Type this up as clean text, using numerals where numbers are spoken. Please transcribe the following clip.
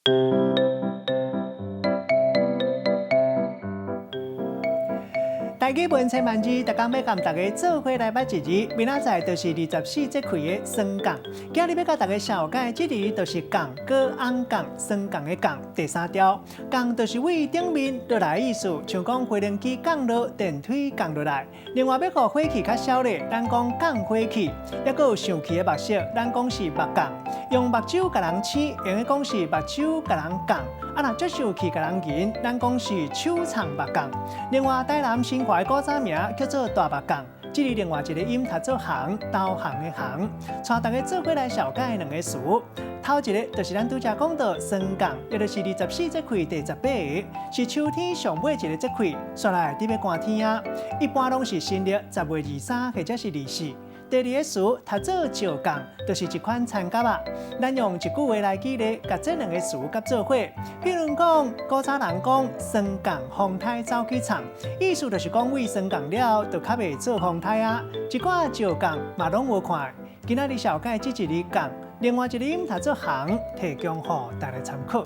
台語文千萬字，逐工欲共大家做伙來捌一字，明仔載就是二十四節氣的霜降。今日欲共大家紹介這字，就是降，閣尪降，霜降的降，第三調。降就是對頂面落來的意思，像講飛行機降落，電梯降落來。另外，欲予火氣較痟咧，咱講降火氣，抑閣有生氣的目色，咱講是目降。用目睭共人黐，會用講是目睭共人降。啊，若足生氣共人銀，咱講是手藏目降。另外，台南新華的古早名叫做大目降，這裡另外一個音讀做行，投降的降。帶大家做伙來紹介兩個詞，頭一个就是咱拄才講到霜降，也就是二十四節氣第十八个，是秋天上尾一个節氣，煞來佇欲寒天啊。一般攏是新曆10月23或者是24。第二个詞讀做石降，就是一款田蛤仔。咱用一句話來舉例，共這兩个詞佮做伙。比如講，古早人講霜降風颱走去藏，意思就是講對霜降了，就較袂做風颱啊。一寡石降嘛攏有看。今仔日紹介這一字降，另外一个音讀做行，提供予大家參考。